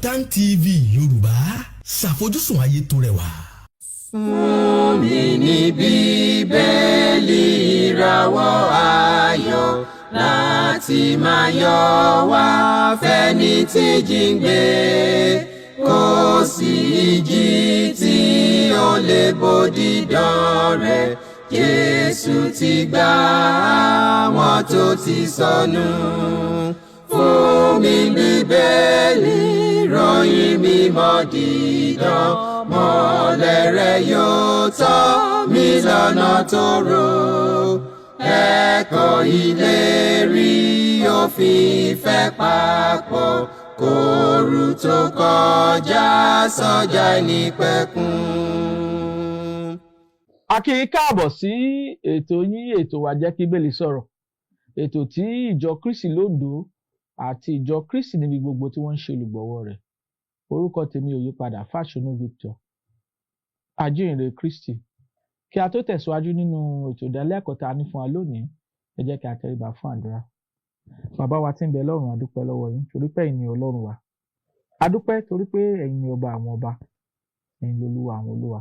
Kaftan TV Yorùbá, ṣàfojúsùn ayé tó rẹwà. Fún mi ní Bíbélì, ìràwọ̀ ayọ̀ láti máa yọ wá fẹ́ni tí jíǹgbé. Kò sí ìjì tí ó lè bòdì dán rẹ̀. Jésù ti gbà àwọn tó ti sọnù. Fún mi Bíbélì, ròyìn mímọ́ dídán, mọ́lẹ̀ rẹ̀ yóò tọ́ mi lọ́nà tó rò. Ẹ̀kọ́ ìlérí òfin ìfẹ́ papọ̀ kóoru tó kọjá sọ́jà ìnípẹ̀kun. A kí yín káàbọ̀ sí ètò yín, ètò wa, Jẹ́ kí Bíbélì Sọ̀rọ̀, ètò tí ìjọ Kristi lóńdó àti ìjọ Kristi níbi gbogbo tí wọ́n ń ṣe olùgbọ̀wọ́ rẹ̀. Orúkọ tèmi ò yípadà, Fáṣọnù Victor, ajíhìnrere Kristi. Kí a tó tẹ̀síwájú nínú ètò ìdálẹ́kọ̀ọ́ tá a ní fún wa lónìí, ẹ jẹ́ kí a tẹríba fún àdúrà. Bàbá wa tí ń bẹ lọ́run, a dúpẹ́ lọ́wọ́ yín torí pé ẹ̀yin ni Ọlọ́run wa. A dúpẹ́ torí pé ẹ̀yin ni ọba àwọn ọba, ẹ̀yin lolúwa àwọn olúwa.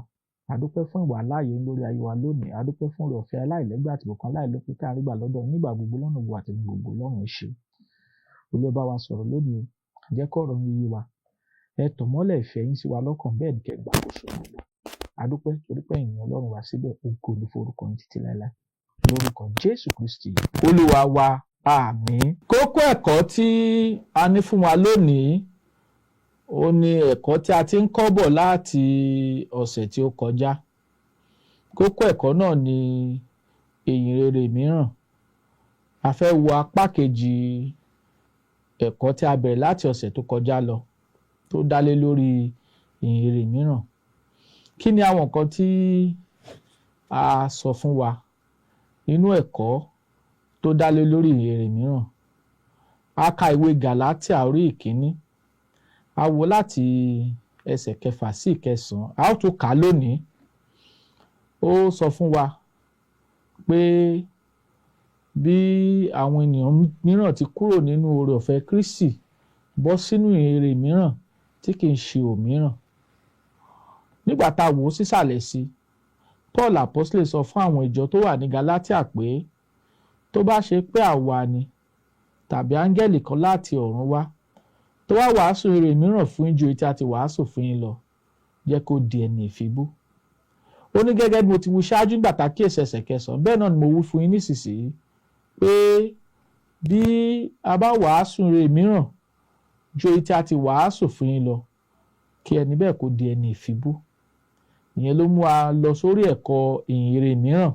A dúpẹ́ fún ìwà láàyè lórí ayé wa lónìí. A dúpẹ́ fún oore ọ̀fẹ́ aláìlẹ́gbẹ́ àti ìbùkún aláìlópin tá a rí gbà lọ́dọ̀ yín nígbà gbogbo, lọ́nà gbogbo àti ní gbogbo lọ́run. Ẹ ṣé. Olúwa, bá wa sọ̀rọ̀ lónìí o. Jẹ́ kí ọ̀rọ̀ yín yé wa. Ẹ tàn mọ́lẹ̀ ìfẹ́ yín sí wa lọ́kàn, bẹ́ẹ̀ ni kẹ́ gbàkóso gbogbo. A dúpẹ́ torí pé ẹ̀yin ni Ọlọ́run wa síbẹ̀. Ògo ni forúkọ yín títí láéláé, lórúkọ Jésù Kristi Olúwa wa, àmín. Kókó ẹ̀kọ́ tí a ní fún wa lónìí, ó ní ẹ̀kọ́ tí a ti ń kọ́ bọ̀ láti ọ̀sẹ̀ tí ó kọjá. Kókó ẹ̀kọ́ náà ni ìyìn rere mìíràn. A fẹ́ wo apá kejì ẹ̀kọ́ tí a bẹ̀rẹ̀ láti ọ̀sẹ̀ tó kọjá lọ, tó dálé lórí ìyìn rere mìíràn. Kí ni àwọn nǹkan tí a sọ fún wa nínú ẹ̀kọ́ tó dálé lórí ìyìn rere mìíràn? A ka ìwé Gàlátíà orí 1, a wò láti ẹsẹ̀ 6 sí 9. A ó tún kà á lónìí. Ó sọ fún wa pé bí àwọn ènìyàn mìíràn ti kúrò nínú oore ọ̀fẹ́ Kristi bọ́ sínú ìyìn rere mìíràn tí kì í ṣe òmíràn. Nígbà tá a wò ó sísàlẹ̀ sí, Paul Apostle sọ fún àwọn ìjọ tó wà ní Galatia pé tó bá ṣe pé àwa ni tàbí áńgẹ́lì kan láti ọ̀run wá tó wá wàásù ire mìíràn fún yín ju èyí tí a ti wàásù fún yín lọ, jẹ́ kó di ẹni ìfibú. Ó ní gẹ́gẹ́ bí mo ti wí ṣáájú nígbà tá a kíyèsí ẹsẹ̀ 9, bẹ́ẹ̀ náà ni mo wí fún yín nísinsìnyí pé bí a bá wàásù ire mìíràn ju èyí tí a ti wàásù fún yín lọ, kí ẹni bẹ́ẹ̀ kó di ẹni ìfibú. Ìyẹn ló mú wa lọ sórí ẹ̀kọ́ ìyìn rere mìíràn.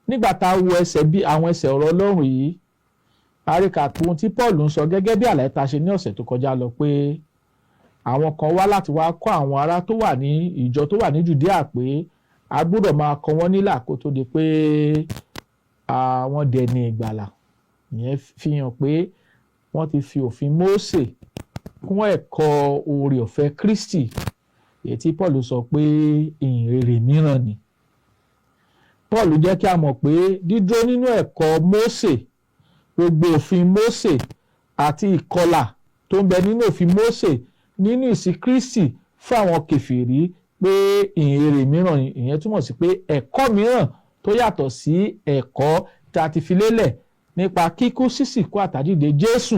Nígbà tá a wo ẹsẹ̀ bí àwọn ẹsẹ̀ ọ̀rọ̀ Ọlọ́run yìí, a rí kà pé ohun tí Paul ń sọ, gẹ́gẹ́ bí àlàyé tá a ṣe ní ọ̀sẹ̀ tó kọjá lọ, pé àwọn kan wá láti wá kọ́ àwọn ará tó wà ní ìjọ tó wà ní Jùdíà pé a gbọ́dọ̀ máa kọ wọ́n nílà kó tó di pé àwọn dẹni ìgbàlà. Ìyẹn fi hàn pé wọ́n ti fi òfin Mósè kún ẹ̀kọ́ oore ọ̀fẹ́ Kristi, èyí tí Paul sọ pé ìyìn rere mìíràn ni. Paul jẹ́ kí a mọ̀ pé dídúró nínú ẹ̀kọ́ Mósè, gbogbo òfin Mósè àti ìkọlà tó ń bẹ nínú òfin Mósè nínú ìsìn Kristi fún àwọn kèfèrí, pé ìyìn rere mìíràn. Ìyẹn túmọ̀ sí pé ẹ̀kọ́ mìíràn tó yàtọ̀ sí ẹ̀kọ́ tí a ti fi lélẹ̀ nípa kíkú, sísìnkú àtàjíǹde Jésù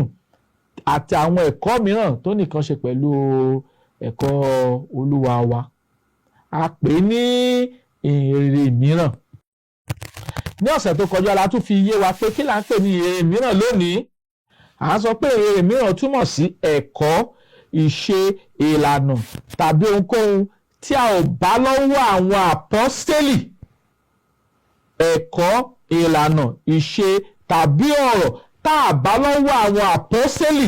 àti àwọn ẹ̀kọ́ mìíràn tó nìkan ṣe pẹ̀lú ẹ̀kọ́ Olúwa wa, a pè ní ìyìn rere mìíràn. Ní ọ̀sẹ̀ tó kọjá, la tún fi yé wa pé kí là ń pè ní ìyìn rere mìíràn. Lónìí, à ń sọ pé ìyìn rere mìíràn túmọ̀ sí ẹ̀kọ́, ìṣe, ìlànà tàbí ohunkóhun tí a ò bá lọ́wọ́ àwọn àpọ́stélì. Ẹ̀kọ́, ìlànà, ìṣe tàbí ọ̀rọ̀ tá a bá lọ́wọ́ àwọn àpọ́stélì,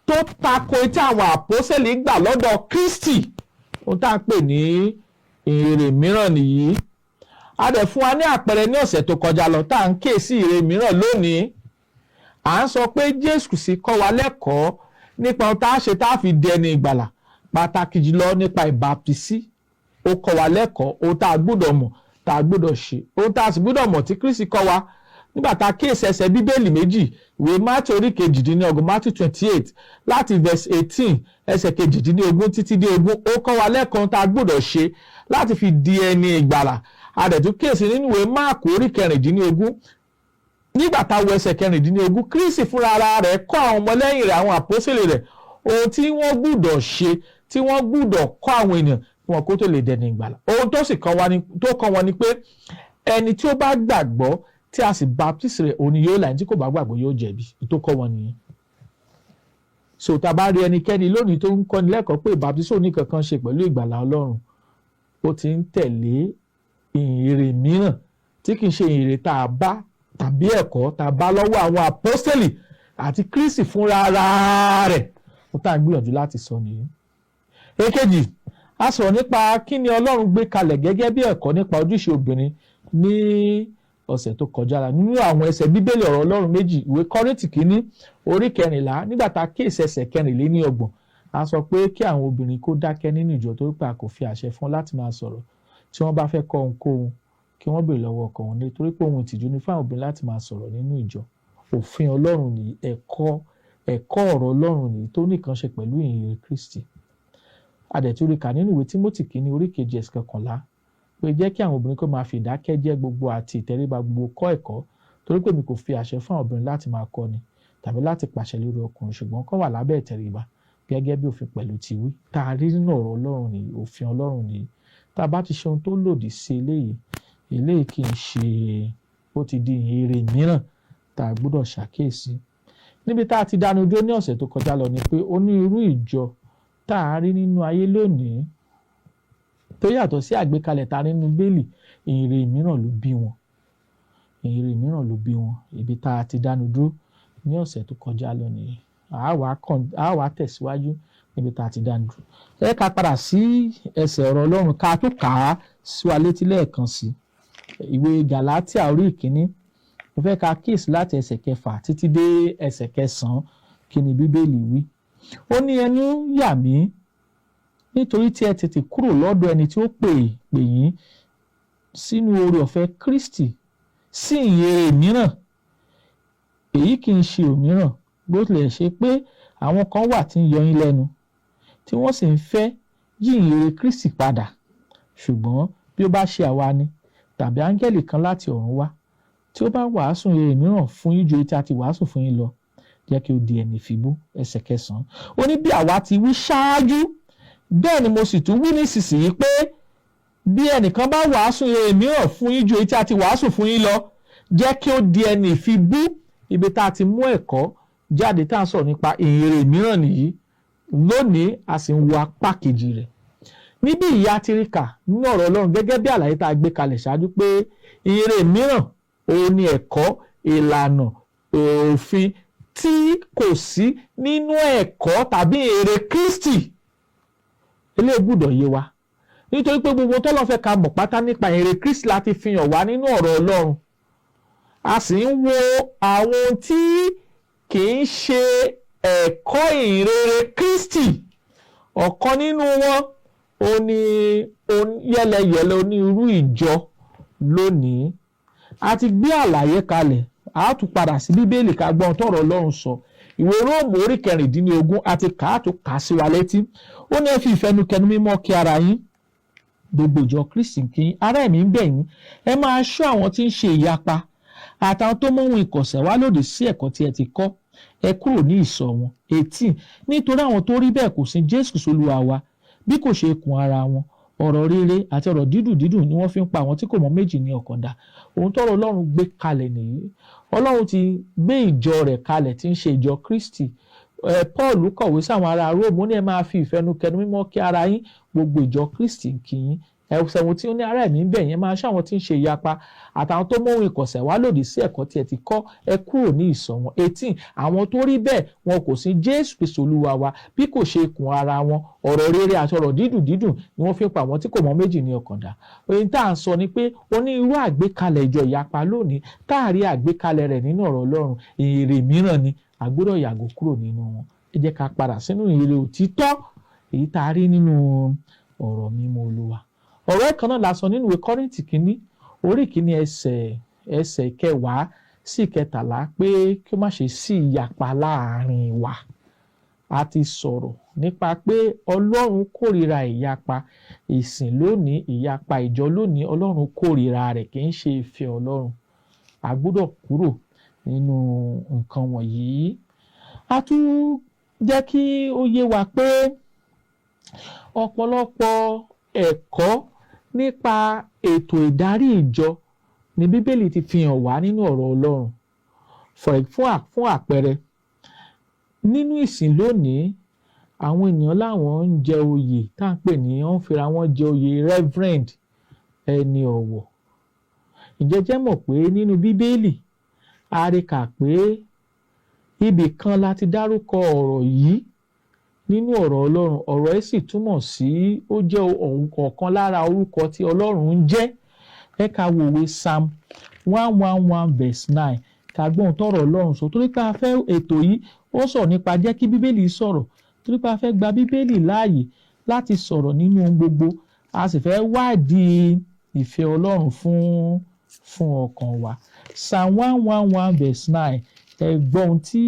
tó tako tí àwọn àpọ́stélì gbà lọ́dọ̀ Kristi, ohun tá à ń pè ní ìyìn rere mìíràn nìyí. A dẹ̀ fún wa ní àpẹẹrẹ ní ọ̀sẹ̀ tó kọjá lọ tá à ń ké sí ìyìn rere mìíràn lónìí. À ń sọ pé Jésù sì kọ́ wa lẹ́kọ̀ọ́ nípa ohun tá a ṣe tá a fi dẹni ìgbàlà, pàtàkì jùlọ nípa ìbáptisí. Ó kọ́ wa lẹ́kọ̀ọ́ ohun tá a gbọ́dọ̀ mọ̀, tá a gbọ́dọ̀ ṣe, ohun tá a sì gbọ́dọ̀ mọ̀ tí Kristi kọ́ wa. Nígbà tá a kíyèsí ẹsẹ̀ Bíbélì méjì, ìwé Matthew orí 28, Matthew 28, láti verse 18, ẹsẹ̀ 18 títí dé 20, ó kọ́ wa lẹ́kọ̀ọ́ tá a gbọ́dọ̀ ṣe láti fi di ẹni ìgbàlà. A dẹ̀ tún kíyèsí nínú ìwé Máàkù orí 16. Nígbà tá a wo ẹsẹ̀ 16, Kristi fúnra ara rẹ̀ kọ́ àwọn ọmọlẹ́yìn rẹ̀, àwọn àpọ́sítélì rẹ̀, ohun tí wọ́n gbọ́dọ̀ ṣe, tí wọ́n gbọ́dọ̀ kọ́ àwọn ènìyàn kí wọn kó tó lè dẹni ìgbàlà. Ohun tó sì kọ́ wa ni, tó kọ́ wọn ni pé ẹni tí ó bá gbàgbọ́ tí a sì baptisi rẹ̀, òun ni yóò là, ẹni tí kò bá gbàgbọ́ yóò jẹ̀bi. Tó kọ́ wọn nìyẹn. So tá a bá rí ẹnikẹ́ni lónìí tó ń kọ́ni lẹ́kọ̀ọ́ pé baptisi ò ní kankan ṣe pẹ̀lú ìgbàlà Ọlọ́run, ó ti ń tẹ̀lé ìhìnrere mìíràn tí kì í ṣe ìhìnrere tá a bá tàbí ẹ̀kọ́ tá a bá lọ́wọ́ àwọn àpọ́sítélì àti Kristi fúnra ara rẹ̀. Ó tá à ń gbìyànjú láti sọ nìyí. Èkejì, a sọ̀rọ̀ nípa kí ni Ọlọ́run gbé kalẹ̀ gẹ́gẹ́ bí ẹ̀kọ́ nípa ojúṣe obìnrin ní ọ̀sẹ̀ tó kọjá la, nínú àwọn ẹsẹ̀ Bíbélì ọ̀rọ̀ Ọlọ́run méjì, ìwé Kọ́ríńtì kìíní orí 14. Nígbà tá a kíyèsí ẹsẹ̀ 34, a sọ pé kí àwọn obìnrin kó dákẹ́ nínú ìjọ, torí pé a kò fi àṣẹ fún láti máa sọ̀rọ̀. Tí wọ́n bá fẹ́ kọ́ ohunkóhun, kí wọ́n béèrè lọ́wọ́ ọkọ wọn, nítorí pé ohun ìtìjú ni fún àwọn obìnrin láti máa sọ̀rọ̀ nínú ìjọ. Òfin Ọlọ́run nìyí, ẹ̀kọ́ ọ̀rọ̀ Ọlọ́run nìyí tó nìkan ṣe pẹ̀lú ìhìnrere Kristi. A dẹ̀ tún rí kà nínú ìwé Tímótì kìíní orí 2, ẹsẹ̀ 11, pé jẹ́ kí àwọn obìnrin kó máa fi ìdákẹ́jẹ́ gbogbo àti ìtẹríba gbogbo kọ́ ẹ̀kọ́, torí pé mi kò fi àṣẹ fún àwọn obìnrin láti máa kọ́ni tàbí láti pàṣẹ lórí ọkùnrin, ṣùgbọ́n kó wà lábẹ́ ìtẹríba gẹ́gẹ́ bí òfin pẹ̀lú ti wí. Tá a rí nínú ọ̀rọ̀ Ọlọ́run nìyí, òfin Ọlọ́run nìyí. Tá a bá ti ṣe ohun tó lòdì sí eléyìí, eléyìí kì í ṣe, ó ti di ìhìnrere mìíràn tá a gbọ́dọ̀ ṣàkíyèsí. Níbi tá a ti dánu dúró ní ọ̀sẹ̀ tó kọjá lọ ni pé onírúurú ìjọ tá a rí nínú ayé lónìí tó yàtọ̀ sí àgbékalẹ̀ tá a rí nínú Bíbélì, ìhìnrere mìíràn ló bí wọn, ìhìnrere mìíràn ló bí wọn. Ibi tá a ti dánu dúró ní ọ̀sẹ̀ tó kọjá lọ nìyí. A wá tẹ̀síwájú níbi tá a ti dánu dúró. Ẹ ká padà sí ẹsẹ̀ ọ̀rọ̀ Ọlọ́run, ká tó kà á sí wa létí lẹ́ẹ̀kan sí. Ìwé Gàlátíà orí 1, mo fẹ́ ká kíyèsí láti ẹsẹ̀ 6 títí dé ẹsẹ̀ 9. Kí ni Bíbélì wí? Ó ní, "Ẹnu yà mí nítorí tí ẹ tètè kúrò lọ́dọ̀ ẹni tí ó pè yín sínú oore ọ̀fẹ́ Kristi sí ìhìnrere mìíràn. Èyí kì í ṣe òmíràn, bó tilẹ̀ ṣe pé àwọn kan wà tí ń yọ yín lẹ́nu, tí wọ́n sì ń fẹ́ yí ìhìnrere Kristi padà. Ṣùgbọ́n bí ó bá ṣe àwa ni, tàbí áńgẹ́lì kan láti ọ̀run wá, tí ó bá wàásù ìhìnrere mìíràn fún yín ju èyí tí a ti wàásù fún yín lọ, jẹ́ kí ó di ẹni ìfibú." Ẹsẹ̀ 9, ó ní, "Bí àwa ti wí ṣáájú, bẹ́ẹ̀ ni mo sì tún wí nísinsìnyí pé bí ẹnìkan bá wàásù ìhìnrere mìíràn fún yín ju èyí tí a ti wàásù fún yín lọ, jẹ́ kí ó di ẹni ìfibú." Ibi tá a ti mú ẹ̀kọ́ jáde tá a sọ̀rọ̀ nípa ìhìnrere mìíràn nìyí. Lónìí, a sì ń wo apá kejì rẹ̀. Níbí ìyá tirika nínú ọ̀rọ̀ Ọlọ́run, gẹ́gẹ́ bí àlàyé tá a gbé kalẹ̀ ṣáájú, pé ìhìnrere mìíràn òun ni ẹ̀kọ́, ìlànà, òfin tí kò sí nínú ẹ̀kọ́ tàbí ìhìnrere Kristi. Eléyìí gbọ́dọ̀ yé wa, nítorí pé gbogbo tọ́lọ́run fẹ́ ká mọ̀ pátá nípa ìhìnrere Kristi láti fi hàn wá nínú ọ̀rọ̀ Ọlọ́run. A sì ń wo àwọn ohun tí kì í ṣe ẹ̀kọ́ ìhìnrere Kristi. Ọ̀kan nínú wọn ó ní yẹ́lẹyẹ̀lẹ onírúurú ìjọ lónìí. A ti gbé àlàyé kalẹ̀, a tún padà sí Bíbélì ká gbọ́n tọ́rọ̀ Ọlọ́run sọ. Ìwé Róòmù orí 16, àti kà á tó kà á sí wa létí. Ó ní, "Ẹ fi ìfẹnukẹnu mímọ́ kí ara yín. Gbogbo ìjọ Kristi kí yín. Ará, èmi ń bẹ̀ yín, ẹ máa ṣọ́ àwọn tí ń ṣe ìyapa àtàwọn tó mú ohun ìkọ̀sẹ̀ wá lòdì sí ẹ̀kọ́ tí ẹ ti kọ́. Ẹ kúrò ní ìsọ̀ wọn." 18, "Nítorí àwọn tó rí bẹ́ẹ̀ kò sin Jésù Kristi Olúwa wa, bí kò ṣe ikùn ara wọn. Ọ̀rọ̀ rere àti ọ̀rọ̀ dídùn dídùn ni wọ́n fi ń pa àwọn tí kò mọ̀ méjì ní ọkàn dà." Ohun tọ́rọ̀ Ọlọ́run gbé kalẹ̀ nìyí. Ọlọ́run ti gbé ìjọ rẹ̀ kalẹ̀ tí ń ṣe ìjọ Kristi. Paul kọ̀wé sáwọn ará Róòmù, ó ní, "Ẹ máa fi ìfẹnukẹnu mímọ́ kí ara yín. Gbogbo ìjọ Kristi kí yín." Ẹsẹ̀ tí ó ní, "Ará, èmi ń bẹ̀ yín, máa ṣọ́ àwọn tí ń ṣe ìyapa àtàwọn tó mú ohun ìkọ̀sẹ̀ wá lòdì sí ẹ̀kọ́ tí ẹ ti kọ́. Ẹ kúrò ní ìsọ̀ wọn." 18, "Àwọn tó rí bẹ́ẹ̀, wọn kò sin Jésù Kristi Olúwa wa, bí kò ṣe ikùn ara wọn. Ọ̀rọ̀ rere àti ọ̀rọ̀ dídùn dídùn ni wọ́n fi ń pa àwọn tí kò mọ̀ méjì ní ọkàn dà." Ohun tá à ń sọ ni pé onírúurú àgbékalẹ̀ ìjọ ìyapa lónìí tá à rí àgbékalẹ̀ rẹ̀ nínú ọ̀rọ̀ Ọlọ́run, ìhìnrere mìíràn ni. A gbọ́dọ̀ yàgò kúrò nínú wọn. Ẹ jẹ́ ká padà sínú ìhìnrere òtítọ́, èyí tá a rí nínú ọ̀rọ̀ mímọ́ Olúwa. Ọ̀rọ̀ ẹ̀kan náà la sọ nínú ìwé Kọ́ríńtì kínní orí 1, ẹsẹ̀ 10. sí 13 pé kí ó má ṣe sí ìyapa láàrin wa. A ti sọ̀rọ̀ nípa pé Ọlọ́run kórìíra ìyapa ìsìn lónìí, ìyapa ìjọ lónìí. Ọlọ́run kórìíra rẹ̀, kì í ṣe ìfẹ́ Ọlọ́run. A gbọ́dọ̀ kúrò nínú nǹkan wọ̀nyí. A tún jẹ́ kí ó yé wa pé ọ̀pọ̀lọpọ̀ ẹ̀kọ́ nípa ètò ìdarí ìjọ ni Bíbélì ti fi hàn wá nínú ọ̀rọ̀ Ọlọ́run. Fún àpẹẹrẹ, nínú ìsìn lónìí, àwọn ènìyàn láwọn ń jẹ oyè tá à ń pè ní, wọ́n ń fira wọn jẹ oyè reverend, ẹni ọ̀wọ̀. Ǹjẹ́ jẹ́ mọ̀ pé nínú Bíbélì, a rí kà pé ibì kan la ti dárúkọ ọ̀rọ̀ yìí nínú ọ̀rọ̀ Ọlọ́run. Ọ̀rọ̀ ẹ̀ sì túmọ̀ sí, ó jẹ́ ọ̀kan lára orúkọ tí Ọlọ́run ń jẹ́. Ẹ ká wo ìwé Psalm 111 verse 9, ká gbọ́n tọ̀rọ̀ Ọlọ́run sọ, torí pé a fẹ́ ètò yìí, ó sọ̀rọ̀ nípa jẹ́ kí Bíbélì sọ̀rọ̀, torí pé a fẹ́ gba Bíbélì láàyè láti sọ̀rọ̀ nínú ohun gbogbo, a sì fẹ́ wádìí ìfẹ́ Ọlọ́run fún ọkàn wa. Psalm 111 verse 9, ẹ gbọ́ ohun tí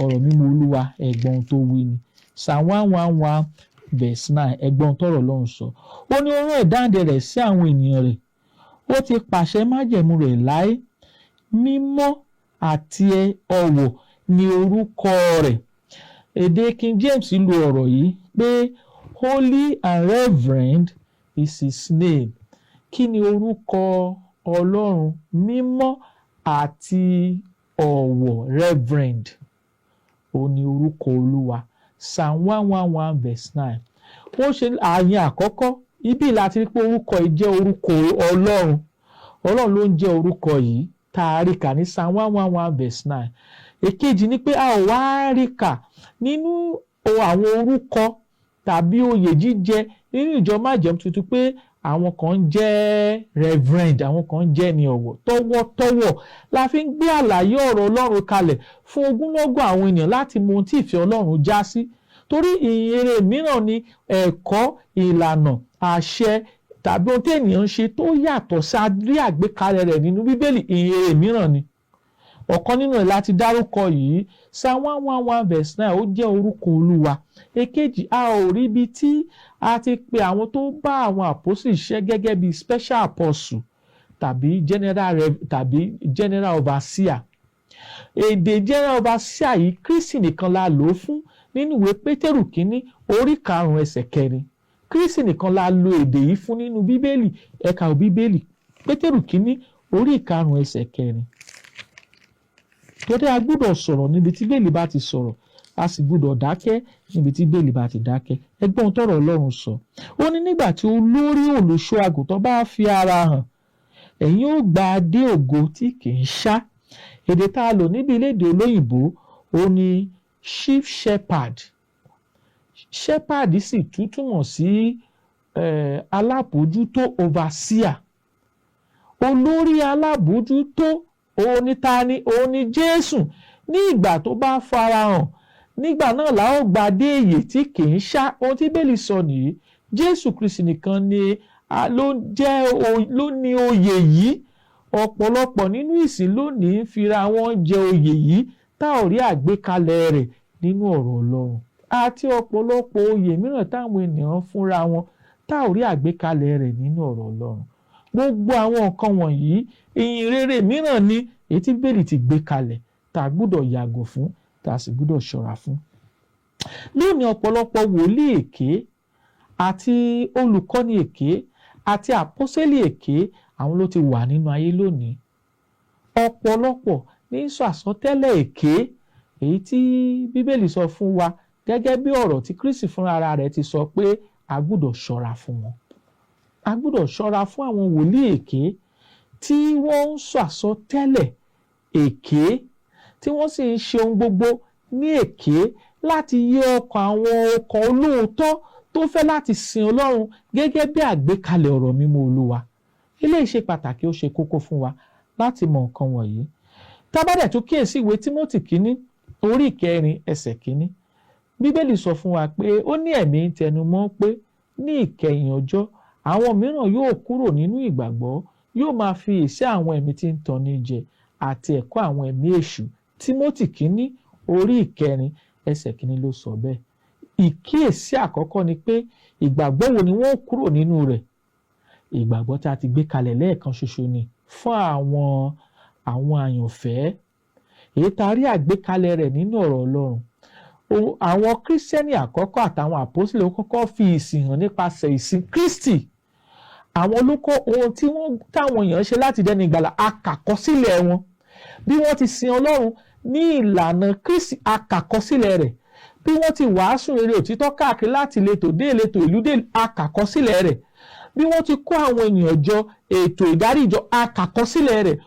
ọ̀rọ̀ mímọ́ Olúwa, ẹ gbọ́ ohun tó wí ni. Psalm 111 verse 9, ẹ gbọ́ ohun tọ́rọ̀ Ọlọ́run sọ. Ó ní ó rán ìdáǹdè rẹ̀ sí àwọn ènìyàn rẹ̀, ó ti pàṣẹ májẹ̀mú rẹ̀ láé, mímọ́ àti ọ̀wọ̀ ní orúkọ rẹ̀. Èdè King James lo ọ̀rọ̀ yìí pé "Holy and reverend is his name." Kí ni orúkọ Ọlọ́run? Mímọ́ àti ọ̀wọ̀, reverend, ó ní orúkọ Olúwa. Psalm 111 verse 9. Ó ṣe àyìn àkọ́kọ́ ibi láti rí pé orúkọ yìí jẹ́ orúkọ Ọlọ́run. Ọlọ́run ló ń jẹ́ orúkọ yìí tá a rí kà ní Psalm 111 verse 9. Èkejì ni pé a ò wá rí kà nínú àwọn orúkọ tàbí oyè jíjẹ nínú ìjọ májẹ̀mú tuntun pé àwọn kan ń jẹ́ reverend, àwọn kan ń jẹ́ ní ọ̀wọ̀. Tọ̀wọ̀tọ̀wọ̀ la fi ń gbé àlàyé ọ̀rọ̀ Ọlọ́run kalẹ̀ fún ogúnlọ́gọ̀ àwọn ènìyàn láti mọ ohun tí ìfẹ́ Ọlọ́run já sí, torí ìyìnrere mìíràn ni ẹ̀kọ́, ìlànà, àṣẹ tàbí ohun tí ènìyàn ń ṣe tó yàtọ̀ sí àgbékalẹ̀ rẹ̀ nínú Bíbélì. Ìyìnrere mìíràn ni. Ọ̀kan nínú ẹ̀ láti dárúkọ yìí, Psalm 111 verse 9, ó jẹ́ orúkọ Olúwa. Èkejì, a ò rí ibi tí a ti pe àwọn tó bá àwọn àpọ́sítélì ṣiṣẹ́ gẹ́gẹ́ bí special apostle tàbí general overseer. Èdè general overseer yìí, Kristi nìkan la lò ó fún nínú ìwé Pétérù kínní orí 5 ẹsẹ̀ 4. Kristi nìkan la lo èdè yìí fún nínú Bíbélì. Ẹ̀ka Bíbélì, Pétérù kínní orí 5 ẹsẹ̀ 4. Torí a gbọ́dọ̀ sọ̀rọ̀ níbi tí Bíbélì bá ti sọ̀rọ̀, a sì gbọ́dọ̀ dákẹ́ níbi tí Bíbélì bá ti dákẹ́. Ẹ gbọ́ ohun tọ́rọ̀ Ọlọ́run sọ. Ó ní nígbà tí olórí olùṣọ́ àgùntàn bá fi ara hàn, ẹ̀yin ó gba adé ògo tí kì í ṣá. Èdè tá a lò níbi ilédè olóyìnbó, ó ní chief shepherd. Shepherd sì tún túmọ̀ sí alábòójútó, overseer. Olórí alábòójútó, òun ni ta ni? Òun ni Jésù. Ní ìgbà tó bá farahàn, nígbà náà la ó gba adé ìyè tí kì í ṣá. Ohun tí Bíbélì sọ nìyí. Jésù Kristi nìkan ni ló jẹ́ ló ní oyè yìí. Ọ̀pọ̀lọpọ̀ nínú ìsìn lónìí ń fira wọn jẹ oyè yìí tá ò rí àgbékalẹ̀ rẹ̀ nínú ọ̀rọ̀ Ọlọ́run, àti ọ̀pọ̀lọpọ̀ oyè mìíràn táwọn ènìyàn fúnra wọn tá ò rí àgbékalẹ̀ rẹ̀ nínú ọ̀rọ̀ Ọlọ́run. Gbogbo àwọn nǹkan wọ̀nyí, ìyìn rere mìíràn ni èyí tí Bíbélì ti gbé kalẹ̀ tá a gbọ́dọ̀ yàgò fún, tá a sì gbọ́dọ̀ ṣọ́ra fún. Lónìí, ọ̀pọ̀lọpọ̀ wòlíì èké àti olùkọ́ni èké àti àpọ́sẹ́lì èké, àwọn ló ti wà nínú ayé lónìí. Ọ̀pọ̀lọpọ̀ ní sọ àsọtẹ́lẹ̀ èké, èyí tí Bíbélì sọ fún wa gẹ́gẹ́ bí ọ̀rọ̀ tí Kristi fúnra rẹ̀ ti sọ pé a gbọ́dọ̀ ṣọ́ra fún wọn. A gbọ́dọ̀ ṣọ́ra fún àwọn wòlíì èké tí wọ́n ń sọ àsọtẹ́lẹ̀ èké, tí wọ́n sì ń ṣe ohun gbogbo ní èké láti yí ọkàn àwọn ọkàn olóòótọ́ tó fẹ́ láti sin Ọlọ́run gẹ́gẹ́ bí àgbékalẹ̀ ọ̀rọ̀ mímọ́ Olúwa. Eléyìí ṣe pàtàkì, ó ṣe kókó fún wa láti mọ nǹkan wọ̀nyí. Tá bá dẹ̀ tún kíyèsí ìwé Tímótì kínní orí 4 ẹsẹ̀ 1, Bíbélì sọ fún wa pé ó ní ẹ̀mí ń tẹnu mọ́ pé ní ìkẹyìn ọjọ́, àwọn mìíràn yóò kúrò nínú ìgbàgbọ́, yóò máa fi èsì àwọn ẹ̀mí tí ń tanni jẹ. àti ẹ̀kọ́ àwọn ẹ̀mí èṣù. Tímótì kínní orí 4 ẹsẹ̀ 1 ló sọ bẹ́ẹ̀. Ìkíyèsí àkọ́kọ́ ni pé ìgbàgbọ́ wo ni wọ́n kúrò nínú rẹ̀? Ìgbàgbọ́ tí a ti gbé kalẹ̀ lẹ́ẹ̀kan ṣoṣo ni fún àwọn àyànfẹ́, èyí tá a rí àgbékalẹ̀ rẹ̀ nínú ọ̀rọ̀ Ọlọ́run. Àwọn kírísítẹ́nì àkọ́kọ́ àtàwọn àpọ́sítélì kọ́kọ́ fi ìsìn hàn nípasẹ̀ ìsìn Kristi. Àwọn ló kọ́ ohun tí wọ́n táwọn èèyàn ṣe láti dẹni ìgbàlà, akàkọsílẹ̀ wọn. Bí wọ́n ti sin Ọlọ́run ní ìlànà Kristi, akàkọsílẹ̀ rẹ̀. Bí wọ́n ti wàásù rere òtítọ́ káàkiri láti ìletò dé ìletò, ìlú dé, akàkọsílẹ̀ rẹ̀. Bí wọ́n ti kó àwọn ènìyàn jọ, ètò ìdarí ìjọ, akàkọsílẹ̀ rẹ̀.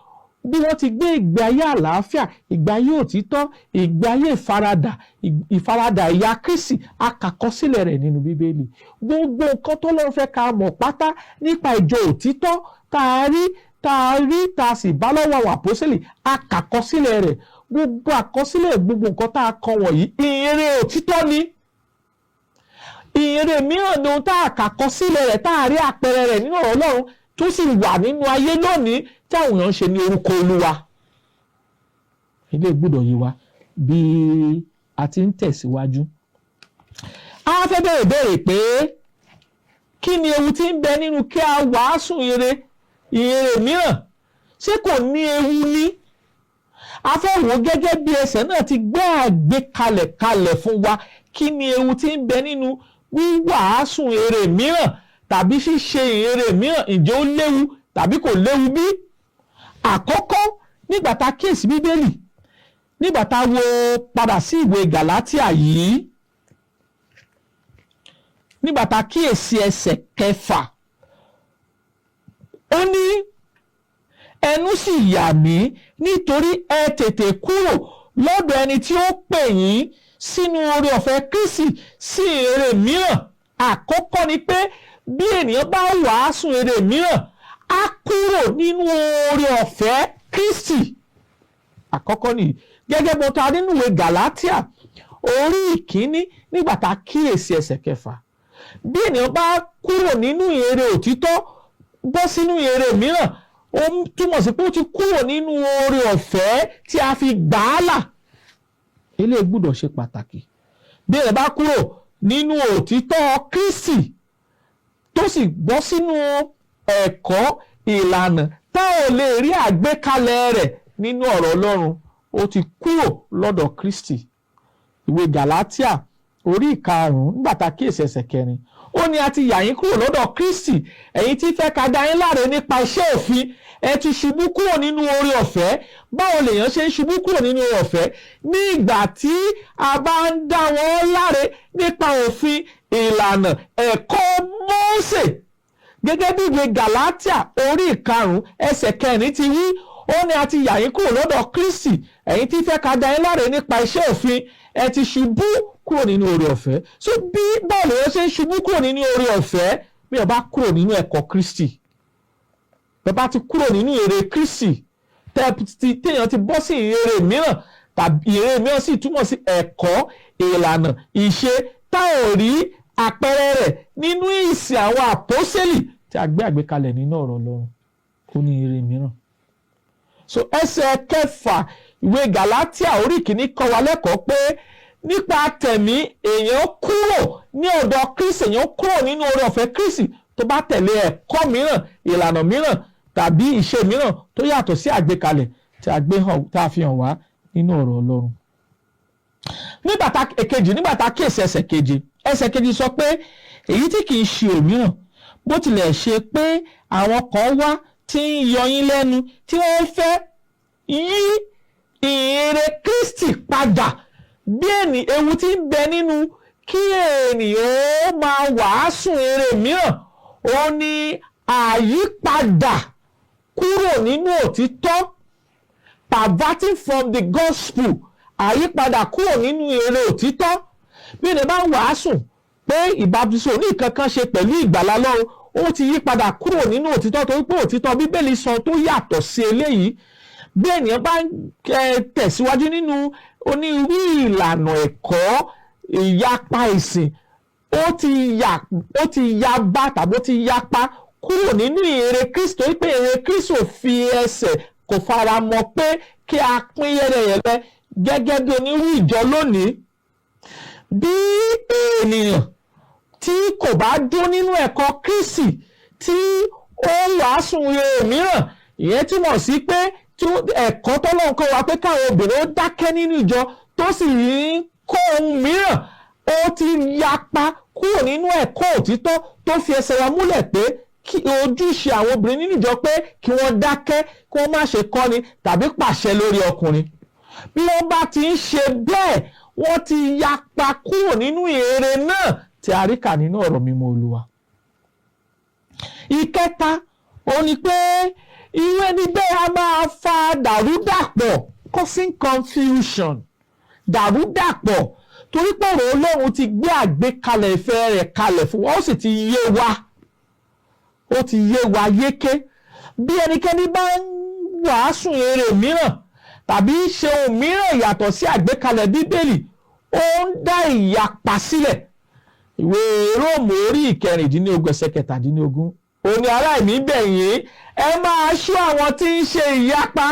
Bí wọ́n ti gbé ìgbé ayé àlàáfíà, ìgbé ayé òtítọ́, ìgbé ayé ìfaradà, ìfaradà ìyà Kristi, akàkọsílẹ̀ rẹ̀ nínú Bíbélì. Gbogbo nǹkan tó lọ́n fẹ́ ká mọ̀ pátá nípa ìjọ òtítọ́ tá a rí tá a sì bá lọ́wọ́ àwọn àpọ́sítélì, akàkọsílẹ̀ rẹ̀. Gbogbo àkọsílẹ̀, gbogbo nǹkan tá a kọ wọ̀nyí, ìyìnrere òtítọ́ ni. Ìyìnrere mìíràn ni ohun tá a kàkọsílẹ̀ rẹ̀, tá a rí àpẹẹrẹ rẹ̀ nínú ọ̀rọ̀ Ọlọ́run, tó sì wà nínú ayé lónìí tí àwọn èèyàn ń ṣe ní orúkọ Olúwa. Ilé gbọ́dọ̀ yé wa bí a ti ń tẹ̀síwájú. A fẹ́ bẹ̀rẹ̀ bẹ̀rẹ̀ pé kí ni ewu tí ń bẹ nínú kí a wàásù ìyìnrere mìíràn? Ṣé kò ní ewu ní? A fẹ́ wò gẹ́gẹ́ bí ẹsẹ̀ náà ti gbé àgbékalẹ̀ kalẹ̀ fún wa. Kí ni ewu tí ń bẹ nínú wíwàásù ère mìíràn tàbí ṣíṣe ìyìnrere mìíràn? Ǹjẹ́ ó léwu tàbí kò léwu bí? Àkọ́kọ́, nígbà tá a kíyèsí Bíbélì, nígbà tá a wo padà sí ìwé Gàlátíà yìí, nígbà tá a kíyèsí ẹsẹ̀ 6, ó ní, "Ẹnu sì yà mí nítorí ẹ tètè kúrò lọ́dọ̀ ẹni tí ó pè yín sínú oore ọ̀fẹ́ Kristi sí ìyìnrere mìíràn." Àkọ́kọ́ ni pé bí ènìyàn bá wàásù ère mìíràn, á kúrò nínú oore ọ̀fẹ́ Kristi. Àkọ́kọ́ nìyí, gẹ́gẹ́ bó ta nínú ìwé Gàlátíà orí 1, nígbà tá a kíyèsí ẹsẹ̀ 6. Bí ènìyàn bá kúrò nínú ère òtítọ́ bọ́ sínú ère mìíràn, ó túmọ̀ sí pé ó ti kúrò nínú oore ọ̀fẹ́ tí a fi gbà á là. Eléyìí gbọ́dọ̀ ṣe pàtàkì. Bí ènìyàn bá kúrò nínú òtítọ́ Kristi tó sì bọ́ sínú ẹ̀kọ́ ìlànà tá ò lè rí àgbékalẹ̀ rẹ̀ nínú ọ̀rọ̀ Ọlọ́run, ó ti kúrò lọ́dọ̀ Kristi. Ìwé Gàlátíà orí 5, nígbà tá a kíyèsí ẹsẹ̀ 4, ó ní, "A ti yà yín kúrò lọ́dọ̀ Kristi, ẹ̀yin tí fẹ́ ká dá yín láre nípa iṣẹ́ òfin. Ẹ ti ṣubú kúrò nínú oore ọ̀fẹ́." Báwo lèèyàn ṣe ń ṣubú kúrò nínú oore ọ̀fẹ́? Ní ìgbà tí a bá ń dá wọn láre nípa òfin, ìlànà, ẹ̀kọ́ Mósè, gẹ́gẹ́ bí ìwé Gàlátíà orí 5 ẹsẹ̀ 4 ti wí. Ó ní, "A ti yà yín kúrò lọ́dọ̀ Kristi, ẹ̀yin tí fẹ́ ká dá yín láre nípa iṣẹ́ òfin. Ẹ ti ṣubú kúrò nínú oore ọ̀fẹ́." So bí báwo lèèyàn ṣe ń ṣubú kúrò nínú oore ọ̀fẹ́? Bí ẹ bá kúrò nínú ẹ̀kọ́ Kristi, bẹ́ẹ̀ bá ti kúrò nínú ère Kristi, téèyàn ti bọ́ sí ère mìíràn, tàbí ère mìíràn sì túmọ̀ sí ẹ̀kọ́, ìlànà, ìṣe tá ò rí àpẹẹrẹ rẹ̀ nínú ìsìn àwọn àpọ́sẹ́lì tí a gbé àgbékalẹ̀ nínú ọ̀rọ̀ Ọlọ́run, ó ní ère mìíràn. So ẹsẹ̀ 6 ìwé Gàlátíà orí 1 kọ́ wa lẹ́kọ̀ọ́ pé nípa tẹ̀mí, èèyàn kúrò ní ọ̀dọ̀ Kristi, èèyàn kúrò nínú oore ọ̀fẹ́ Kristi tó bá tẹ̀lé ẹ̀kọ́ mìíràn, ìlànà mìíràn tàbí ìṣe mìíràn tó yàtọ̀ sí àgbékalẹ̀ tí a gbé hàn, tá a fi hàn wá nínú ọ̀rọ̀ Ọlọ́run. Nígbà tá èkejì, nígbà tá kíyèsí ẹsẹ̀ 7, ẹsẹ̀ 7 sọ pé, "Èyí tí kì í ṣe òmíràn, bó tilẹ̀ ṣe pé àwọn kan wá tí ń yọ yín lẹ́nu, tí wọ́n fẹ́ yí ìyìnrere Kristi padà." Bí ẹni ewu tí ń bẹ nínú kí ènìyàn ó máa wàásù ère mìíràn, ó ní àyípadà kúrò nínú òtítọ́, perverting from the gospel, àyípadà kúrò nínú ère òtítọ́. Bí ènìyàn bá ń wàásù pé ìbábísọ̀ ní nǹkan kan ṣe pẹ̀lú ìgbàlà Ọlọ́run, ó ti yí padà kúrò nínú òtítọ́, torí pé òtítọ́ Bíbélì sọ tó yàtọ̀ sí eléyìí. Bí ènìyàn bá ń tẹ̀síwájú nínú onírúurú ìlànà ẹ̀kọ́ ìyapa ìsìn, ó ti ya bá tàbí ó ti yapa kúrò nínú ère Kristo, torí pé ère Kristo fi ẹsẹ̀ Kò fara mọ́ pé kí a pín yẹ́lẹyẹ̀lẹ gẹ́gẹ́ bí onírú ìjọ lónìí. Bí ènìyàn tí kò bá dún nínú ẹ̀kọ́ Kristi tí ó ń wàásù rere mìíràn, ìyẹn túmọ̀ sí pé ẹ̀kọ́ tọ́lọ́run kọ́ wa pé káwọn obìnrin ó dákẹ́ nínú ìjọ, tó sì ń kó ohun mìíràn, ó ti yapa kúrò nínú ẹ̀kọ́ òtítọ́ tó fi ẹsẹ̀ wa múlẹ̀ pé kí ojúṣe àwọn obìnrin nínú ìjọ pé kí wọ́n dákẹ́, kí wọ́n má ṣe kọ́ni tàbí pàṣẹ lórí ọkùnrin. Bí wọ́n bá ti ń ṣe bẹ́ẹ̀, wọ́n ti yapa kúrò nínú èrè náà tí a rí kà nínú ọ̀rọ̀ mímọ́ Olúwa. Ìkẹta, òun ni pé irú ẹni bẹ́ẹ̀ a máa fa dàrúdàpọ̀, causing confusion, dàrúdàpọ̀, torí pé ọ̀rọ̀ Ọlọ́run ti gbé àgbékalẹ̀ ìfẹ́ rẹ̀ kalẹ̀ fún wa, ó sì ti yé wa, ó ti yé wa yéké. Bí ẹnikẹ́ni bá ń wàásù èrè mìíràn tàbí ṣe ohun mìíràn yàtọ̀ sí àgbékalẹ̀ Bíbélì, ó ń dá ìyapa sílẹ̀. Ìwé Róòmù orí 16 ẹsẹ̀ 17, òun ni, "Ará, èmi bẹ̀ yín, ẹ máa ṣọ́ àwọn tí ń ṣe ìyapa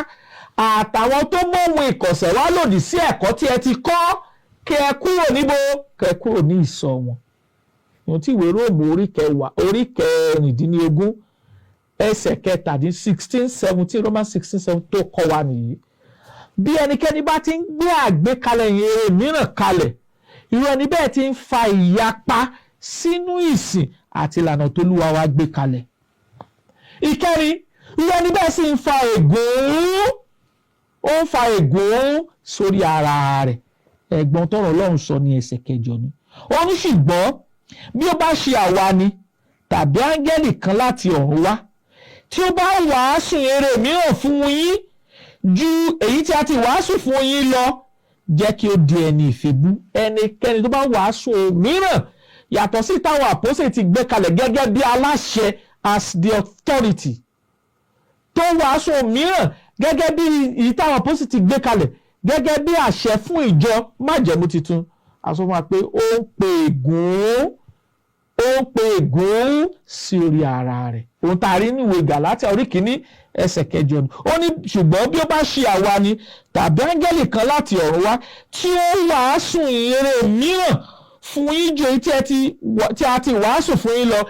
àtàwọn tó mọ̀hún ìkọ̀sẹ̀ wá lòdì sí ẹ̀kọ́ tí ẹ ti kọ́, kí ẹ kúrò níbo, kí ẹ kúrò ní ìsọ̀ wọn." Ìwọ̀n tí ìwé Róòmù orí 10, orí 16, ẹsẹ̀ 17, 16 17, Romans 16:7 tó kọ́ wa nìyí. Bí ẹnikẹ́ni bá ti ń gbé àgbékalẹ̀ ìhìnrere mìíràn kalẹ̀, irú ẹni bẹ́ẹ̀ ti ń fa ìyapa sínú ìsìn àti ìlànà tólúwa wa gbé kalẹ̀. Ìkẹrin, irú ẹni bẹ́ẹ̀ sì ń fa ègún, ó ń fa ègún sórí ara rẹ̀. Ẹ̀gbọ́n tọrọ Ọlọ́run sọ ní ẹsẹ̀ 8 ni. Ó ní, "Ṣùgbọ́n bí ó bá ṣe àwa ni tàbí áńgẹ́lì kan láti ọ̀run wá tí ó bá wàásù èrè mìíràn fún yín ju èyí tí a ti wàásù fún yín lọ, jẹ́ kí ó di ẹni ìfibú." Ẹnikẹ́ni tó bá wàásù mìíràn yàtọ̀ sí táwọn àpọ́sẹ̀ ti gbé kalẹ̀ gẹ́gẹ́ bí aláṣẹ, as the authority, tó wàásù mìíràn gẹ́gẹ́ bí èyí táwọn àpọ́sẹ̀ ti gbé kalẹ̀ gẹ́gẹ́ bí àṣẹ fún ìjọ májẹ̀mú tuntun, a sọ fún wa pé ó ń pe ègún, ó ń pe ègún sí orí ara rẹ̀. Ohun tá a rí níwèé Gàlátíà orí 1 ẹsẹ̀ 8 ni. Ó ní, "Ṣùgbọ́n bí ó bá ṣe àwa ni tàbí áńgẹ́lì kan láti ọ̀run wá tí ó wàásù ìhìnrere mìíràn fún yín ju èyí tí a ti wàásù fún yín lọ,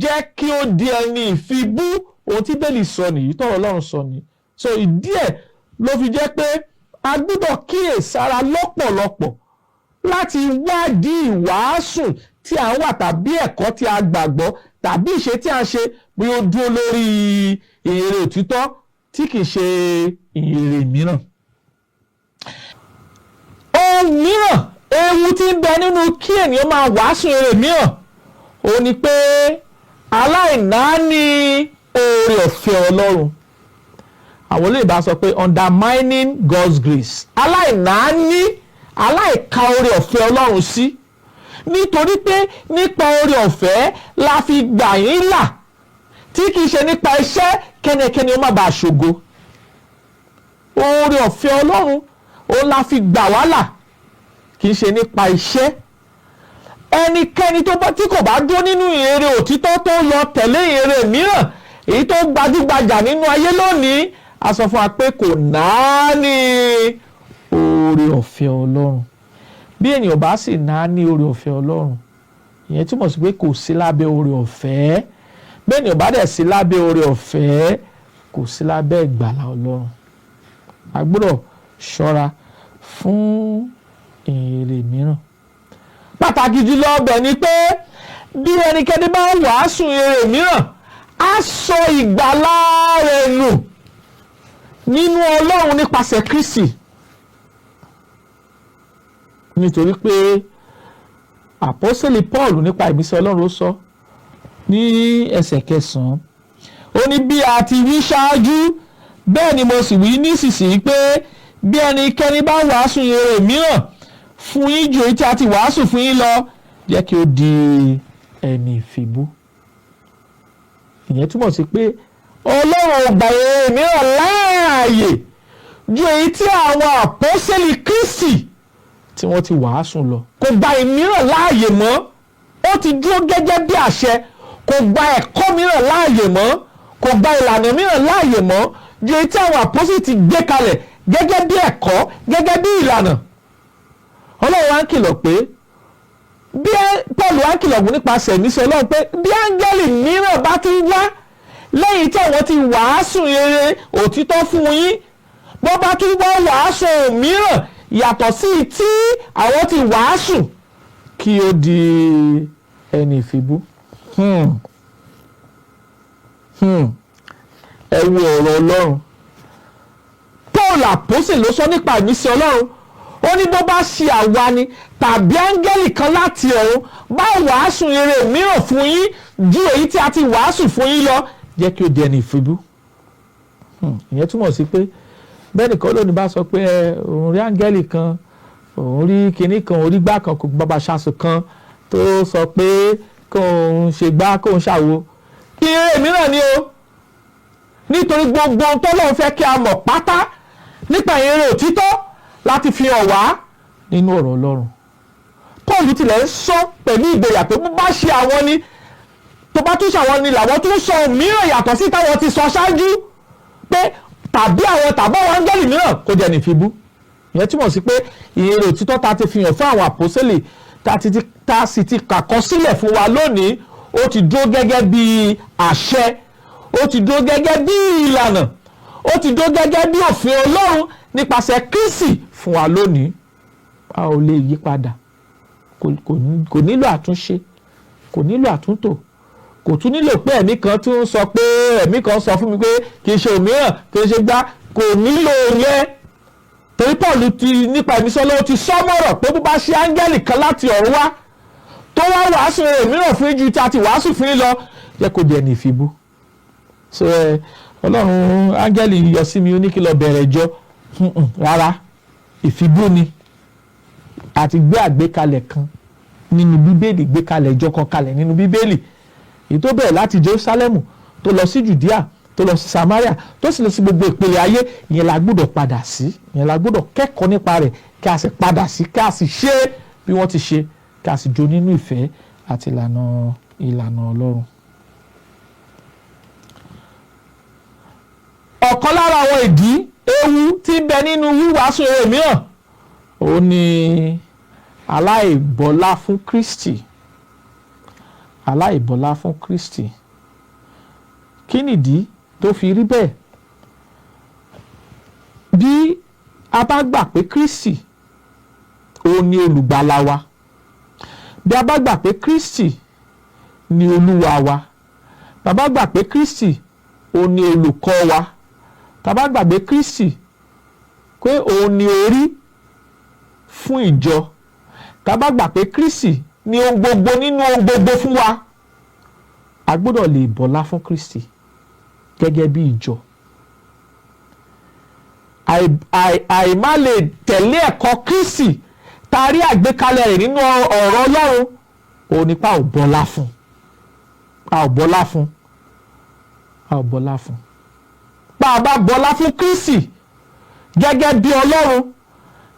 jẹ́ kí ó di ẹni ìfibú." Ohun tí Bíbélì sọ nìyí, tọ́rọ̀ Ọlọ́run sọ nìyí. So ìdí ẹ̀ ló fi jẹ́ pé a gbọ́dọ̀ kíyèsára lọ́pọ̀lọpọ̀ láti wádìí ìwàásù tí à ń wà tàbí ẹ̀kọ́ tí a gbàgbọ́ tàbí ìṣe tí a ń ṣe, bí ó dúró lórí ìhìnrere òtítọ́ tí kìí ṣe ìhìnrere mìíràn. Ohun mìíràn, ewu tí ń bẹ nínú kí ènìyàn máa wàásù èrè mìíràn, òun ni pé aláìnáání oore ọ̀fẹ́ Ọlọ́run. Àwọn olóyìnbá sọ pé undermining God's grace. Aláìnáání, aláìka oore ọ̀fẹ́ Ọlọ́run sí, nítorí pé nípa oore ọ̀fẹ́ la fi gbà yín là, tí kìí ṣe nípa iṣẹ́, kẹ́nikẹ́ni ó má bàa ṣògo. Oore ọ̀fẹ́ Ọlọ́run òun la fi gbà wá là, kìí ṣe nípa iṣẹ́. Ẹnikẹ́ni tó bá tí kò bá dúró nínú ìhìnrere òtítọ́, tó lọ tẹ̀lé ìhìnrere mìíràn, èyí tó gbajúgbajà nínú ayé lónìí, a sọ fún wa pé kò náání oore ọ̀fẹ́ Ọlọ́run. Bí ènìyàn bá sì náání oore ọ̀fẹ́ Ọlọ́run, ìyẹn túmọ̀ sí pé kò sí lábẹ́ oore ọ̀fẹ́. Bí ènìyàn bá dẹ̀ sí lábẹ́ oore ọ̀fẹ́, kò sí lábẹ́ ìgbàlà Ọlọ́run. A gbọ́dọ̀ ṣọ́ra fún ìhìnrere mìíràn. Pàtàkì jùlọ ọbẹ̀ ni pé bí ẹnikẹ́ni bá ń wàásù ìhìnrere mìíràn, á sọ ìgbàlà rẹ̀ nù nínú Ọlọ́run nípasẹ̀ Kristi, nítorí pé àpọ́sẹ̀lì Paul nípa ìmísí Ọlọ́run, ó sọ ní ẹsẹ̀ 9, ó ní, "Bí a ti wí ṣáájú, bẹ́ẹ̀ ni mo sì wí nísinsìnyí pé bí ẹnikẹ́ni bá wàásù ìhìnrere mìíràn fún yín ju èyí tí a ti wàásù fún yín lọ, jẹ́ kí ó di ẹni ìfibú." Ìyẹn túmọ̀ sí pé Ọlọ́run ò gbà ìhìnrere mìíràn láàyè ju èyí tí àwọn àpọ́sẹ̀lì Kristi tí wọ́n ti wàásù lọ. Kò gba ìmíràn láàyè mọ́, ó ti dúró gẹ́gẹ́ bí àṣẹ. Kò gba ẹ̀kọ́ mìíràn láàyè mọ́, kò gba ìlànà mìíràn láàyè mọ́. ju èyí tí àwọn àpọ́sítélì ti gbé kalẹ̀ gẹ́gẹ́ bí ẹ̀kọ́, gẹ́gẹ́ bí ìlànà. Ọlọ́run wá ń kìlọ̀ pé bí Paul wá ń kìlọ̀ fún nípasẹ̀ ìmísí Ọlọ́run pé bí áńgẹ́lì mìíràn bá tún wá lẹ́yìn tí àwọn ti wàásù rere òtítọ́ fún yín, bó bá tún wá wàásù mìíràn yàtọ̀ sí tí àwọn ti wàásù, kí ó di ẹni ìfibú. Ẹ wo ọ̀rọ̀ Ọlọ́run. Paul àpọ́sítélì ló sọ nípa ìmísí Ọlọ́run. Ó ní bó bá ṣe àwa ni tàbí áńgẹ́lì kan láti ọ̀run bá wàásù rere mìíràn fún yín ju èyí tí a ti wàásù fún yín lọ, jẹ́ kí ó di ẹni ìfibú. Ìyẹn túmọ̀ sí pé bẹ́ẹ̀ nìkan lónìí bá sọ pé òun rí áńgẹ́lì kan, òun rí kinní kan, òun rí gbá kan, kò bàbá ṣaṣù kan tó sọ pé kóun ṣe gbá, kóun ṣàwo, ìrere mìíràn ni o. Nítorí gbogbo ohun tọ́lọ́run fẹ́ kí a mọ̀ pátá nípa ìrere òtítọ́ láti fi hàn wá nínú ọ̀rọ̀ Ọlọ́run. Paul tilẹ̀ ń sọ pẹ̀lú ìgboyà pé bó bá ṣe àwọn ni, tó bá tún ṣàwọn ni làwọn tún sọ mìíràn yàtọ̀ sí táwọn ti sọ ṣáájú, pé tàbí àwọn tàbí àwọn áńgẹ́lì mìíràn, kó jẹ́ ní ìfibú. Ìyẹn túmọ̀ sí pé ìrere òtítọ́ ta ti fi hàn fún àwọn àpọ́sítélì, tá sì ti kàkọsílẹ̀ fún wa lónìí, ó ti dúró gẹ́gẹ́ bí àṣẹ, ó ti dúró gẹ́gẹ́ bí ìlànà, ó ti dúró gẹ́gẹ́ bí òfin Ọlọ́run nípasẹ̀ Kristi fún wa lónìí. A ò lè yí padà, kò nílò àtúnṣe, kò nílò àtúntò, kò tún nílò pé ẹ̀mí kan tún sọ pé ẹ̀mí kan sọ fún mi pé kì í ṣe òmíràn, kì í ṣe gbá, kò nílò yẹn. Torí Paul ti nípa ìmísí Ọlọ́run ti sọ mọ̀rọ̀ pé bó bá ṣe áńgẹ́lì kan láti ọ̀run wá tó wá wàásù rẹ̀ mìíràn fún ju tí a ti wàásù fún yín lọ, jẹ́ kó di ẹni ìfibú. So ẹ Ọlọ́run, áńgẹ́lì yọ sí mi, ó ní kí lọ bẹ̀rẹ̀ ìjọ. Rárá, ìfibú ni. Àti gbé àgbékalẹ̀ kan nínú Bíbélì, gbékalẹ̀ ìjọ kan kalẹ̀ nínú Bíbélì, èyí tó bẹ̀rẹ̀ láti Jerusalem, tó lọ sí Judea, tó lọ sí Samaria, tó sì lọ sí gbogbo ìpele ayé. Ìyẹn la gbọ́dọ̀ padà sí, ìyẹn la gbọ́dọ̀ kẹ́kọ̀ọ́ nípa rẹ̀, kí a sì padà sí, kí a sì ṣe bí wọ́n ti ṣe, kí a sì jó nínú ìfẹ́ àti ìlànà Ọlọ́run. Ọ̀kan lára àwọn ìdí ewu tí ń bẹ nínú wíwàásù eré mìíràn, ó ní aláìbọlá fún Kristi. Aláìbọlá fún Kristi. Kí nìdí tó fi rí bẹ́ẹ̀? Bí a bá gbà pé Kristi ó ní olùgbàlà wa, bí a bá gbà pé Kristi ní olúwa wa, bàbá gbà pé Kristi ó ní olùkọ́ wa, tàbá gbàgbé Kristi pé òun ni orí fún ìjọ, tàbá gbà pé Kristi ni ohun gbogbo nínú ohun gbogbo fún wa, a gbọ́dọ̀ lè bọlá fún Kristi gẹ́gẹ́ bí ìjọ. Àìmá lè tẹ̀lé ẹ̀kọ́ Kristi tá a rí àgbékalẹ̀ rẹ̀ nínú ọ̀rọ̀ Ọlọ́run, òun nípa ò bọlá fún, a ò bọlá fún, a ò bọlá fún. Bá a bá bọlá fún Kristi gẹ́gẹ́ bí Ọlọ́run,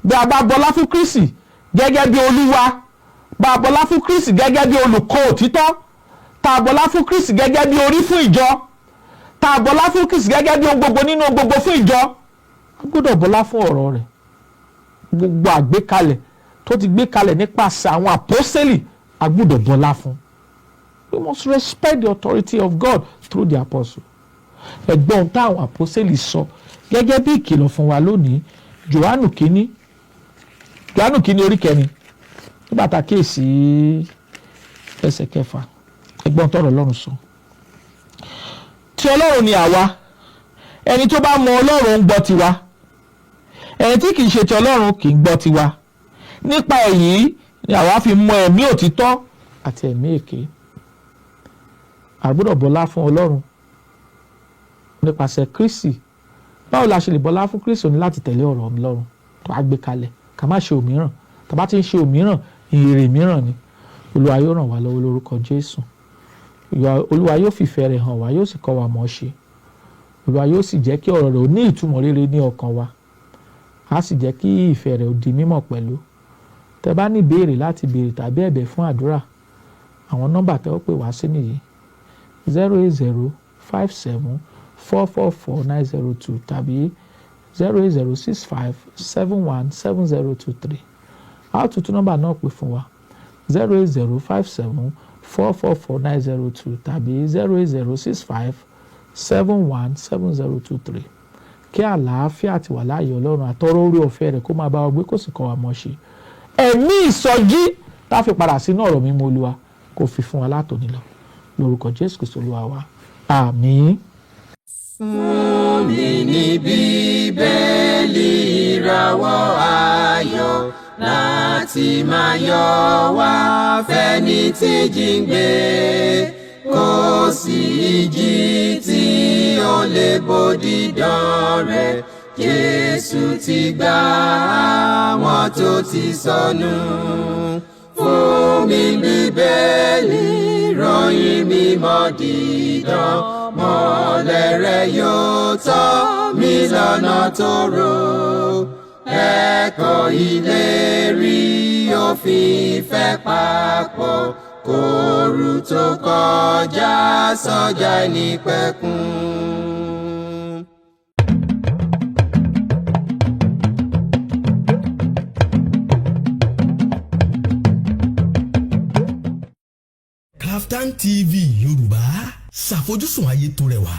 bí a bá bọlá fún Kristi gẹ́gẹ́ bí Olúwa, bá a bọlá fún Kristi gẹ́gẹ́ bí olùkọ́ òtítọ́, tá a bọlá fún Kristi gẹ́gẹ́ bí orí fún ìjọ, tá a bọlá fún Kristi gẹ́gẹ́ bí ohun gbogbo nínú ohun gbogbo fún ìjọ, a gbọ́dọ̀ bọlá fún ọ̀rọ̀ rẹ̀. Gbogbo àgbékalẹ̀ tó ti gbé kalẹ̀ nípasẹ̀ àwọn àpọ́sẹ́lì, a gbọ́dọ̀ bọlá fún. We must respect the authority of God through the apostle. Ẹ̀gbọ́n táwọn àpọ́sẹ́lì sọ gẹ́gẹ́ bí ìkìlọ̀ fún wa lónìí, Jòhánù kínní, Jòhánù kínní orí 4, nígbà tá a kíyèsí ẹsẹ̀ 6, ẹ̀gbọ́n tọ̀rọ̀ Ọlọ́run sọ. Tí Ọlọ́run ni àwa, ẹni tó bá mọ Ọlọ́run ń gbọ́ tiwa, ẹni tí kì í ṣe ti Ọlọ́run kì í gbọ́ tiwa. Nípa èyí ni àwa fi mọ ẹ̀mí òtítọ́ àti ẹ̀mí èké. A gbọ́dọ̀ bọlá fún Ọlọ́run nípasẹ̀ Kristi. Báwo la ṣe lè bọlá fún Kristi? Ní láti tẹ̀lé ọ̀rọ̀ Ọlọ́run tó a gbé kalẹ̀, ká má ṣe òmíràn. Tá bá ti ń ṣe òmíràn, ìrè mìíràn ni. Olúwa yóò ràn wá lọ́wọ́ lórúkọ Jésù. Olúwa yóò fìfẹ́ rẹ̀ hàn wá, yóò sì kọ́ wa mọ̀ ọ́ ṣe. Olúwa yóò sì jẹ́ kí ọ̀rọ̀ rẹ̀ ó ní ìtumọ̀ rere ní ọkàn wa, á sì jẹ́ kí ìfẹ́ rẹ̀ ó di mímọ̀ pẹ̀lú. Tẹ́ bá ní ìbéèrè láti béèrè tàbí ẹ̀bẹ̀ fún àdúrà, àwọn nọ́mbà tẹ́ ó pè wá sí nìyí: 080 57 444 902 tàbí 08065717023. A ó tún tún nọ́mbà náà pè fún wa: 08057444902 tàbí 08065717023. Kí àlàáfíà àti wà láàyè Ọlọ́run àtọrọ orí ọ̀fẹ́ rẹ̀ kó máa bá wa gbé, kó sì kọ́ wa mọ̀ ṣe. Ẹ̀mí ìsọjí tá a fi padà sínú ọ̀rọ̀ mímọ́ Olúwa kó fi fún wa látòní lọ, lórúkọ Jésù Kristu Olúwa wa, àmín. Fún mi ní Bíbélì, ìràwọ̀ ayọ̀ láti máa yọ wá fẹ́ni tí jíǹgbé. Kò sí ìjì tí ó lè bòdì dán rẹ̀. Jésù ti gbà àwọn tó ti sọnù. Fún mi Bíbélì, ròyìn mímọ́ dídán, mọ́lẹ̀ rẹ̀ yóò tọ́ mi lọ́nà tó rò. Ẹ̀kọ́ ìlérí òfin ìfẹ́ papọ̀ kóoru tó kọjá sọ́jà nípẹ̀kun. Kaftan TV Yorùbá, ṣàfojúsùn ayé tó rẹwà.